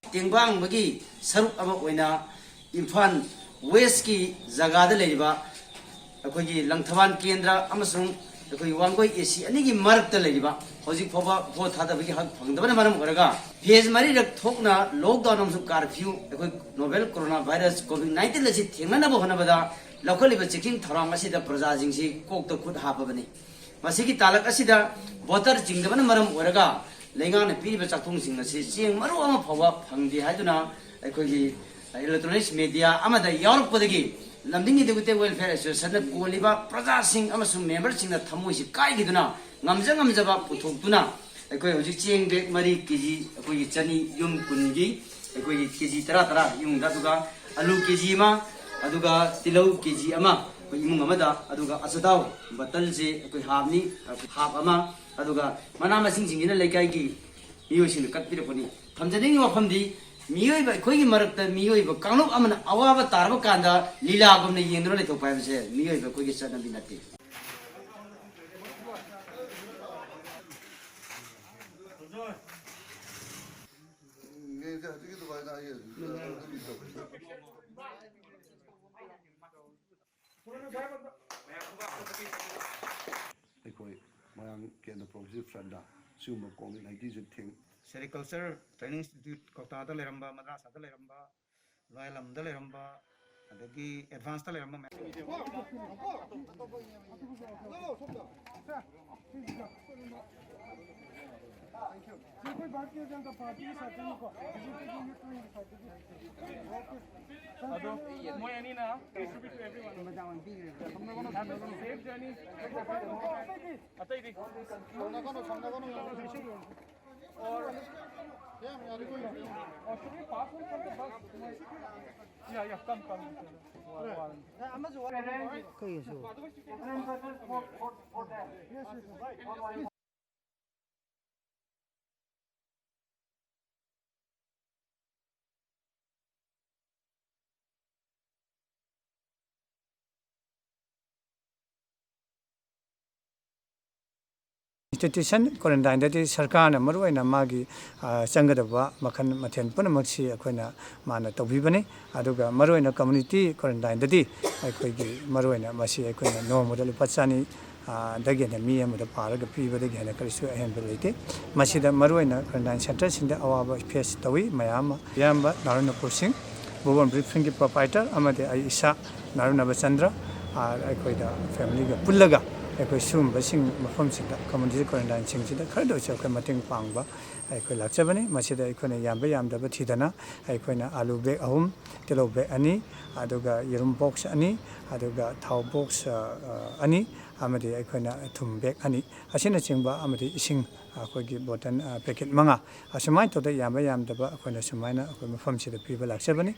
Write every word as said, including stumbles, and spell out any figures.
ꯇꯦꯡꯕꯥꯡꯕꯒꯤ ꯁꯔꯨꯛ ꯑꯃ ꯑꯣꯏꯅ ꯏꯝꯐꯥꯜ ꯋꯦꯁꯀꯤ ꯖꯒꯥꯗ ꯂꯩꯔꯤꯕ ꯑꯩꯈꯣꯏꯒꯤ ꯂꯪꯊꯕꯥꯜ ꯀꯦꯟꯗ꯭ꯔ ꯑꯃꯁꯨꯡ ꯑꯩꯈꯣꯏꯒꯤ ꯋꯥꯡꯒꯣꯏ ꯑꯦ ꯁꯤ ꯑꯅꯤꯒꯤ ꯃꯔꯛꯇ ꯂꯩꯔꯤꯕ, ꯍꯧꯖꯤꯛ ꯐꯥꯎꯕ ꯚꯣꯠ ꯊꯥꯗꯕꯒꯤ ꯍꯛ ꯐꯪꯗꯕꯅ ꯃꯔꯝ ꯑꯣꯏꯔꯒ ꯐꯦꯖ ꯃꯔꯤꯔꯛ ꯊꯣꯛꯅ ꯂꯣꯛꯗꯥꯎꯟ ꯑꯃꯁꯨꯡ ꯀꯥꯔꯐ꯭ꯌꯨ, ꯑꯩꯈꯣꯏ novel corona virus covid nineteen ꯑꯁꯤ ꯊꯦꯡꯅꯅꯕ ꯍꯣꯠꯅꯕꯗ ꯂꯧꯈꯠꯂꯤꯕ ꯆꯦꯛꯁꯤꯟ ꯊꯧꯔꯥꯡ ꯑꯁꯤꯗ ꯄ꯭ꯔꯖꯥꯁꯤꯡꯁꯤ ꯀꯣꯛꯇ ꯈꯨꯠ ꯍꯥꯞꯄꯕꯅꯤ꯫ ꯃꯁꯤꯒꯤ ꯇꯥꯂꯛ ꯑꯁꯤꯗ ꯚꯣꯇꯔ ꯆꯤꯡꯗꯕꯅ ꯃꯔꯝ ꯑꯣꯏꯔꯒ ꯂꯩꯉꯥꯛꯅ ꯄꯤꯔꯤꯕ ꯆꯥꯛꯊꯨꯡꯁꯤꯡ ꯑꯁꯤ ꯆꯦꯡ ꯃꯔꯨ ꯑꯃ ꯐꯥꯎꯕ ꯐꯪꯗꯦ ꯍꯥꯏꯗꯨꯅ ꯑꯩꯈꯣꯏꯒꯤ ꯏꯂꯦꯛꯇ꯭ꯔꯣꯅꯤꯛꯁ ꯃꯦꯗꯤꯌꯥ ꯑꯃꯗ ꯌꯥꯎꯔꯛꯄꯗꯒꯤ ꯂꯝꯗꯤꯡ ꯏꯟꯗꯤꯒꯦꯇꯤꯚ ꯋꯦꯜꯐꯤꯌꯔ ꯑꯦꯁꯣꯁꯤꯌꯦꯁꯟꯅ ꯀꯣꯜꯂꯤꯕ ꯄ꯭ꯔꯖꯥꯁꯤꯡ ꯑꯃꯁꯨꯡ ꯃꯦꯝꯕꯔꯁꯤꯡꯅ ꯊꯃꯣꯏꯁꯤ ꯀꯥꯏꯈꯤꯗꯨꯅ ꯉꯝꯖ ꯉꯝꯖꯕ ꯄꯨꯊꯣꯛꯇꯨꯅ ꯑꯩꯈꯣꯏ ꯍꯧꯖꯤꯛ ꯆꯦꯡ ꯕꯦꯒ ꯃꯔꯤ, ꯀꯦ ꯖꯤ ꯑꯩꯈꯣꯏꯒꯤ ꯆꯅꯤ, ꯌꯨꯝ ꯀꯨꯟꯒꯤ ꯑꯩꯈꯣꯏꯒꯤ ꯀꯦ ꯖꯤ ꯇꯔꯥ ꯇꯔꯥ ꯏꯃꯨꯡꯗ, ꯑꯗꯨꯒ ꯑꯂꯨ ꯀꯦ ꯖꯤ ꯑꯃ, ꯑꯗꯨꯒ ꯇꯤꯜꯍꯧ ꯀꯦ ꯖꯤ ꯑꯃ ꯑꯩꯈꯣꯏ ꯏꯃꯨꯡ ꯑꯃꯗ, ꯑꯗꯨꯒ ꯑꯆꯥꯊꯥꯎ ꯕꯇꯜꯁꯦ ꯑꯩꯈꯣꯏ ꯍꯥꯞꯅꯤ, ꯍꯥꯞ ꯑꯃ, ꯑꯗꯨꯒ ꯃꯅꯥ ꯃꯁꯤꯡꯁꯤꯡꯁꯤꯅ ꯂꯩꯀꯥꯏꯒꯤ ꯃꯤꯑꯣꯏꯁꯤꯡꯅ ꯀꯠꯄꯤꯔꯛꯄꯅꯤ꯫ ꯊꯝꯖꯅꯤꯡꯉꯤ ꯋꯥꯐꯝꯗꯤ, ꯃꯤꯑꯣꯏꯕ ꯑꯩꯈꯣꯏꯒꯤ ꯃꯔꯛꯇ ꯃꯤꯑꯣꯏꯕ ꯀꯥꯡꯂꯨꯞ ꯑꯃꯅ ꯑꯋꯥꯕ ꯇꯥꯔꯕ ꯀꯥꯟꯗ ꯂꯤꯂꯥꯒꯨꯝꯅ ꯌꯦꯡꯗꯨꯅ ꯂꯩꯊꯣꯛꯄ ꯍꯥꯏꯕꯁꯦ ꯃꯤꯑꯣꯏꯕ ꯑꯩꯈꯣꯏꯒꯤ ꯆꯠꯅꯕꯤ ꯅꯠꯇꯦ꯫ ꯑꯩꯈꯣꯏ ꯃꯣꯏꯔꯥꯡ ꯀꯦꯟꯗ꯭ꯔ ꯄ꯭ꯔꯣꯒ꯭ꯔꯦꯁꯤꯞ ꯐ꯭ꯔꯟꯗ ꯁꯤꯒꯨꯝꯕ ꯀꯣꯚꯤꯗ ꯅꯥꯏꯟꯇꯤꯟꯁꯦ ꯊꯦꯡ- Sericulture Training Institute ꯀꯧꯇꯥꯗ ꯂꯩꯔꯝꯕ, ꯃꯗ꯭ꯔꯥꯁꯥꯗ ꯂꯩꯔꯝꯕ, ꯂꯣꯌꯥꯂꯝꯗ ꯂꯩꯔꯝꯕ, ꯑꯗꯒꯤ ꯑꯦꯗꯚꯥꯟꯁꯇ ꯂꯩꯔꯝꯕ ꯃꯌꯥꯝ꯫ ꯑꯗꯣ ꯃꯣꯏ ꯑꯅꯤꯅ distribute to everyone. Have a safe journey. ꯑꯇꯩꯗꯤ? Or should we pass on from the bus? Yeah, yeah, come, come. Institution quarantineꯗꯗꯤ ꯁꯔꯀꯥꯔꯅ ꯃꯔꯨꯑꯣꯏꯅ ꯃꯥꯒꯤ, ꯑ, ꯆꯪꯒꯗꯕ ꯃꯈꯜ ꯃꯊꯦꯜ ꯄꯨꯝꯅꯃꯛꯁꯤ ꯑꯩꯈꯣꯏꯅ, ꯃꯥꯅ ꯇꯧꯕꯤꯕꯅꯤ꯫ ꯑꯗꯨꯒ ꯃꯔꯨꯑꯣꯏꯅ community quarantineꯗꯗꯤ ꯑꯩꯈꯣꯏꯒꯤ ꯃꯔꯨꯑꯣꯏꯅ ꯃꯁꯤ ꯑꯩꯈꯣꯏꯅ ꯅꯣꯡꯃꯗ ꯂꯨꯄꯥ ꯆꯅꯤ, ꯑ, ꯗꯒꯤ ꯍꯦꯟꯅ ꯃꯤ ꯑꯃꯗ ꯄꯥꯔꯒ ꯄꯤꯕꯗꯒꯤ ꯍꯦꯟꯅ ꯀꯔꯤꯁꯨ ꯑꯍꯦꯟꯕ ꯂꯩꯇꯦ꯫ ꯃꯁꯤꯗ ꯃꯔꯨꯑꯣꯏꯅ quarantine centreꯁꯤꯡꯗ ꯑꯋꯥꯕ face ꯇꯧꯏ ꯃꯌꯥꯝ ꯑꯃ꯫ ꯏꯌꯥꯝꯕ ꯅꯥꯔꯨ ꯅꯄꯨꯔ ꯁꯤꯡ, ꯚꯨꯕꯟ Brick Printꯀꯤ proprietor ꯑꯃꯗꯤ ꯑꯩ ꯏꯁꯥ ꯅꯥꯔꯨ ꯅꯕꯆꯟꯗ꯭ꯔ, ꯑ, ꯑꯩꯈꯣꯏꯗ familyꯒ ꯄꯨꯜꯂꯒ ꯑꯩꯈꯣꯏ ꯁꯤꯒꯨꯝꯕꯁꯤꯡ ꯃꯐꯝꯁꯤꯡꯗ community quarantineꯁꯤꯡꯁꯤꯗ ꯈꯔꯗ ꯑꯣꯏꯔꯁꯨ ꯑꯩꯈꯣꯏ ꯃꯇꯦꯡ ꯄꯥꯡꯕ ꯑꯩꯈꯣꯏ ꯂꯥꯛꯆꯕꯅꯤ꯫ ꯃꯁꯤꯗ ꯑꯩꯈꯣꯏꯅ ꯌꯥꯝꯕ ꯌꯥꯝꯗꯕ ꯊꯤꯗꯅ ꯑꯩꯈꯣꯏꯅ ꯑꯥꯂꯨ bag ꯑꯍꯨꯝ, ꯇꯤꯜꯍꯧ bag ꯑꯅꯤ, ꯑꯗꯨꯒ ꯌꯦꯔꯨꯝ box ꯑꯅꯤ, ꯑꯗꯨꯒ ꯊꯥꯎ box, ꯑ, ꯑ, ꯑꯅꯤ, ꯑꯃꯗꯤ ꯑꯩꯈꯣꯏꯅ ꯊꯨꯝ bag ꯑꯅꯤ ꯑꯁꯤꯅꯆꯤꯡꯕ, ꯑꯃꯗꯤ ꯏꯁꯤꯡ ꯑꯩꯈꯣꯏꯒꯤ bottle, ꯑ, packet ꯃꯉꯥ, ꯑꯁꯨꯃꯥꯏꯅ ꯇꯧꯗꯅ ꯌꯥꯝꯕ ꯌꯥꯝꯗꯕ ꯑꯩꯈꯣꯏꯅ ꯁꯨꯃꯥꯏꯅ ꯑꯩꯈꯣꯏ ꯃꯐꯝꯁꯤꯗ ꯄꯤꯕ ꯂꯥꯛꯆꯕꯅꯤ꯫